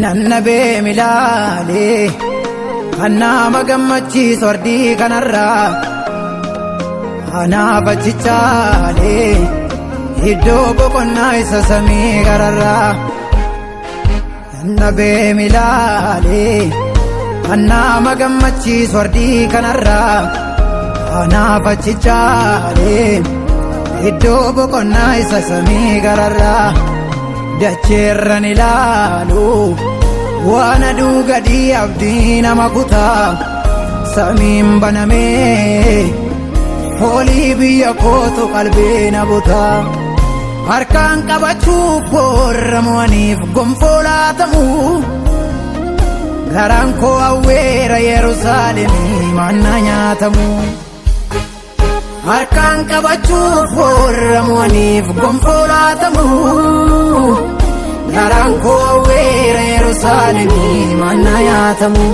Nannabee milaalee kan nama gammachiisu ardii kanarraa anaaf achichaalee iddoo boqonnaa isa samii gararraa. Nannabee milaalee kan nama gammachiisu ardii kanarraa anaaf achichaalee iddoo boqonnaa isa samii gararraa. Dacheerran ilaalu waan aduu gadii abdii nama kutaa samiin banamee foolii biyya kootu qalbii na butaa. Harkaan qabachuuf warra mo'aniif gonfoo laatamu garaan koo awweera Yerusaalemii manna nyaatamu. Harkaan qabachuuf warra mo'aniif gonfoo laatamu garaan koo awweera Yerusaalemii manna nyaatamu.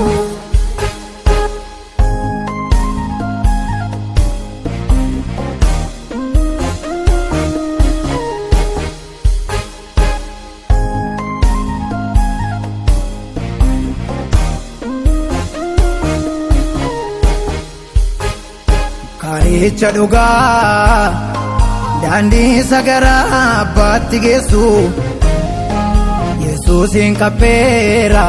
Karicha dhugaa daandii isa gara abbaatti geessu Yesuusin qabbeera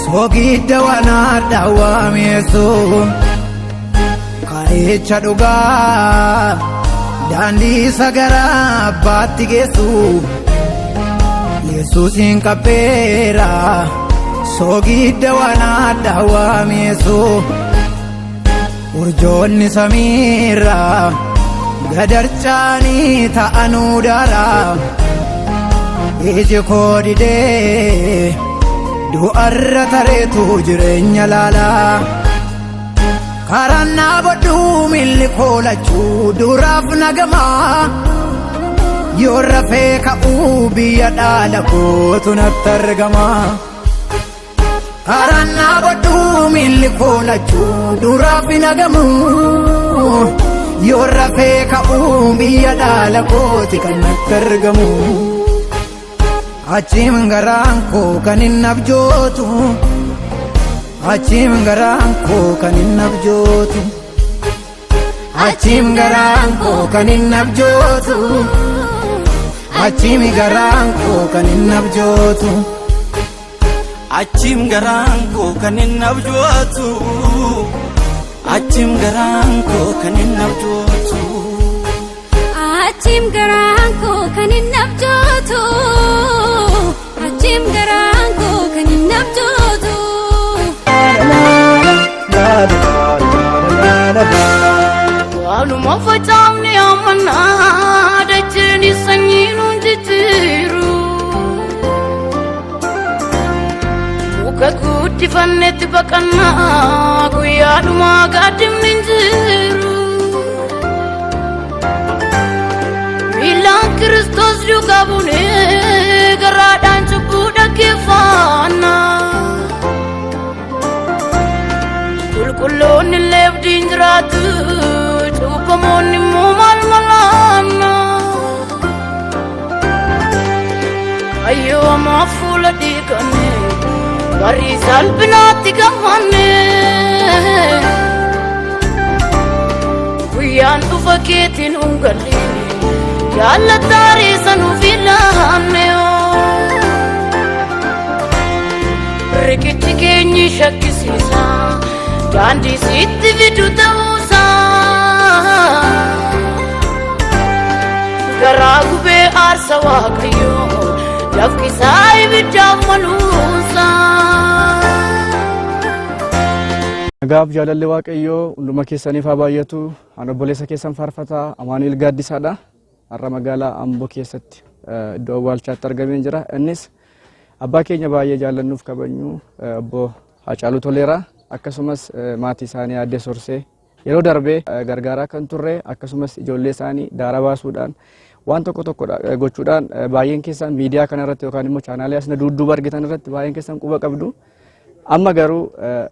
soogidda waan hadhaawaa mi'eessu. Karicha dhugaa daandii isa gara abbaatti geessu Yesuusin qabbeera soogidda waan hadhaawaa mi'eessu. Urjoonni samiirraa gadarchaanii ta'anuu daaraa iji koo didee du'arra tareetu jireenya laalaa. Karaan dhaabadhu miilli koo lachuu duraaf nagamaa yoo rafee ka'uu biyya dhaala kootu natti argama. Karaan dhaabadhu miilli koo lachuu duraaf nagamu yoo rafee ka'uu biyya dhaala kooti kan natti argamu. Achiin garaan koo kan hin abjootu achiin garaan koo kan hin abjootu achiin garaan koo kan hin abjootu achiin garaan koo kan hin abjootu. Achiin garaan koo kan hin abjootu. Achiin garaan koo kan hin abjootu. Achiin garaan koo kan hin abjootu. Achiin garaan koo kan hin abjootu. Waanuma facaafne amannaa dacheen sanyii nuun jijjiiru. Muka guddifannetti baqannaa guyyaadhumaa gaaddifni hin jiru. Miilaan Kiristoos duukaa buunee garaadhaan cubbuu dhaggeeffanna. Qulqulloonni illee abdiin jiraatu cubbamoonni immoo maal malaanna. Kaayyoo hamaa fuula dhiiganne barri salphinaatti gammanne. Guyyaan dhufa keetiin hin galle jaallataarii sanuuf ilaanne. Riqichi keenyi shakkisiisa daandii sitti fidu ta'uusaa. Garaa gubee aarsa waaqayyoo dafqisaa ibiddaaf maluusaa. Nagaaf jaalalli Waaqayyoo hunduma keessaniif haa baay'atu. Ani obboleessa keessan faarfataa Amaanu'el Gaaddisaadha. Har'a magaalaa Amboo keessatti iddoo awwaalchaatti argamee jira. Innis abbaa keenya baay'ee jaallannuuf kabajnu obbo Haacaaluu Toleeraa akkasumas maatii isaanii Aadde Sorsee yeroo darbee gargaaraa kan turre akkasumas ijoollee isaanii daara baasuudhaan waan tokko tokko gochuudhaan baay'een keessan miidiyaa kana irratti yookaan immoo chaanaalee asina dudduuba argitan irratti baay'een keessan quba qabdu. Amma garuu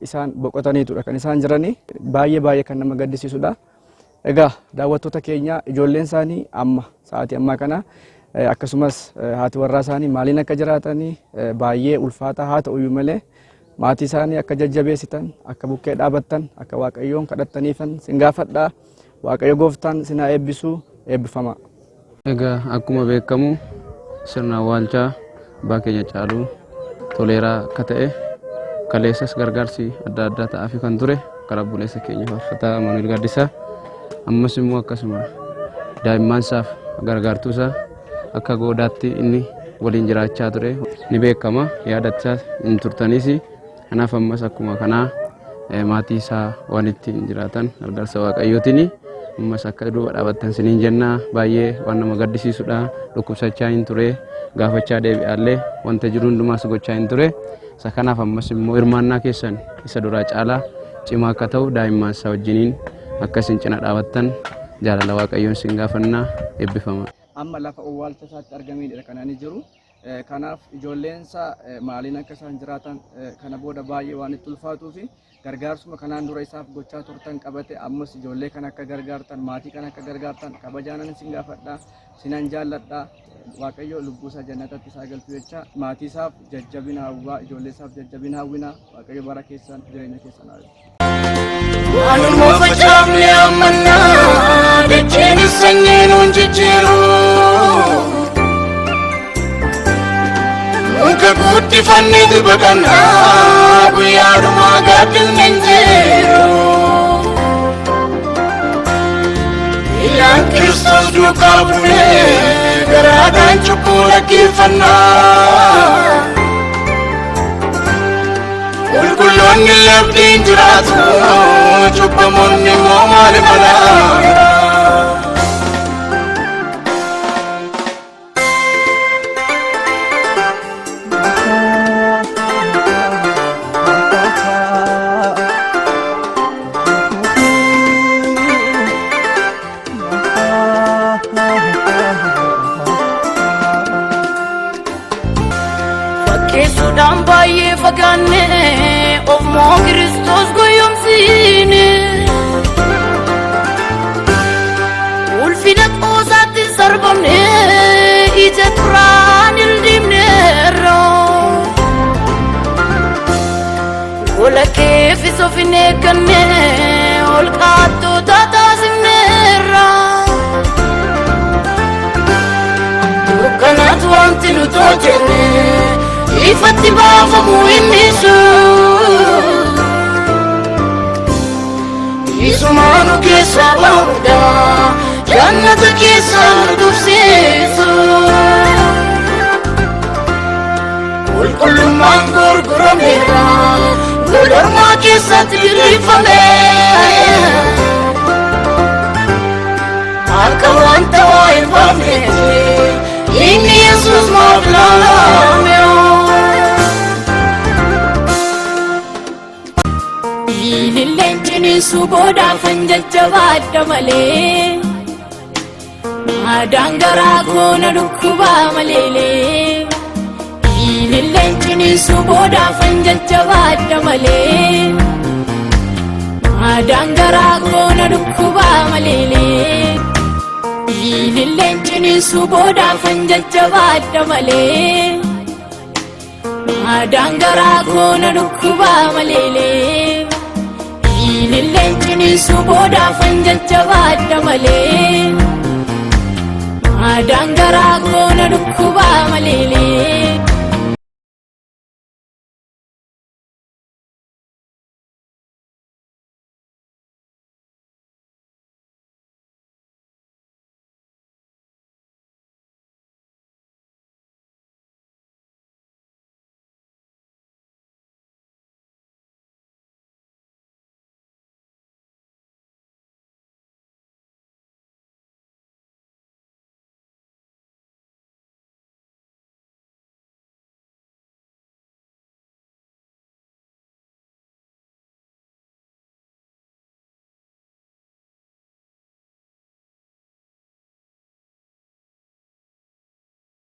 isaan boqotaniitudha kan isaan jiranii baay'ee baay'ee kan nama gaddisiisudha. Egaa daawwattoota keenya ijoolleen isaanii amma sa'aatii ammaa kana Akkasumas haati warraa isaanii maaliin akka jiraatanii baay'ee ulfaataa haa ta'uyyuu malee maatii isaanii akka jajjabeessitan, akka bukkee dhaabattan, akka Waaqayyoon kadhattaniifan sin gaafadhaa. Waaqayyo gooftaan sin haa eebbisu. Eebbifama. Egaa akkuma beekamu sirna awwaalchaa abbaa keenya Caaluu Toleeraa akka ta'e kaleessas gargaarsi adda addaa ta'aafi kan ture karaa obboleessa keenya faarfataa Amaanu'el Gaaddisaa, ammas immoo akkasuma daa'imman isaaf gargaartuusaa akka goodaatti inni waliin jiraachaa ture ni beekama, yaadachaa hin turtaniis. Kanaaf ammas akkuma kanaa maatii isaa waan ittiin jiraatan gargaarsa Waaqayyootiin ammas akka duuba dhaabattan siniin jennaa. Baay'ee waan nama gaddisiisudha. Dhukkubsachaa hin ture, gaafachaa deebi'aallee wanta jiru hundumaas gochaa hin ture. Isa kanaaf ammas immoo hirmaannaa keessan isa duraa caalaa cimaa akka ta'u daa'imman isaa wajjiniin akka isin cina dhaabattan jaalala Waaqayyoon isin gaafannaa. Eebbifama. Amma lafa owwaalcha isaatti argamedha kan inni jiru. Kanaaf ijoolleensa maaliin akka isaan jiraatan kana booda baay'ee waan itti ulfaatuu fi gargaarsuma kanaan dura isaaf gochaa turtan qabate ammas ijoollee kan akka gargaartan, maatii kan akka gargaartan kabajaanan isin gaafadha. Sinan jaalladha. Waaqayyo lubbuu isaa jannatatti isaa galchu jecha maatii isaaf jajjabina hawwaa, ijoollee isaaf jajjabina hawwina. Waaqayyo bara keessan, jireenya keessan haa eebbisu. Waanuma facaafne ammannaa, dacheenis sanyii nuun jijjiiru. Muka guddifanneetu baqannaa, guyyaadhumaa gaaddisni hin jiru. Illaan Kiristoos duukaa buunee garaadhaan cubbuu dhaggeeffannaa. Qulqulloonni labdiin jiraatu, cubbamoonni immoo maali balaa? Fakkeessuudhaan baay'ee fagaanne, of moo Kiristoos goyyomsiine. Ulfina qoosaatti sarbamne, ija turaan ildiimneerra. Gola keefis of hin eegganne, ol qaattoota taasifneerra. Dukkanaatu wanti nuti hojjenne ifatti baafamuu hin dhiisu. Isumaanu keessaa bahuudha jannata keessaa nu dubsiisu. Qulqullummaan gurgurameera, godormaa keessatti diriirfame. Akka wanta waa hin baafnetti inni Yesuus maaf laalame? Ililleen ciniinsuu boodaafan jajjabaadha malee. Maadaan garaa koo na dhukkubaa maleelee. Ililleen ciniinsuu boodaafan jajjabaadha malee. Maadaan garaa koo na dhukkubaa maleelee. Ililleen ciniinsuu boodaafan jajjabaadha malee. Maadaan garaa koo na dhukkubaa maleelee. Ililleen ciniinsuu boodaafan jajjabaadha malee. Maadaan garaa koo na dhukkubaa maleelee.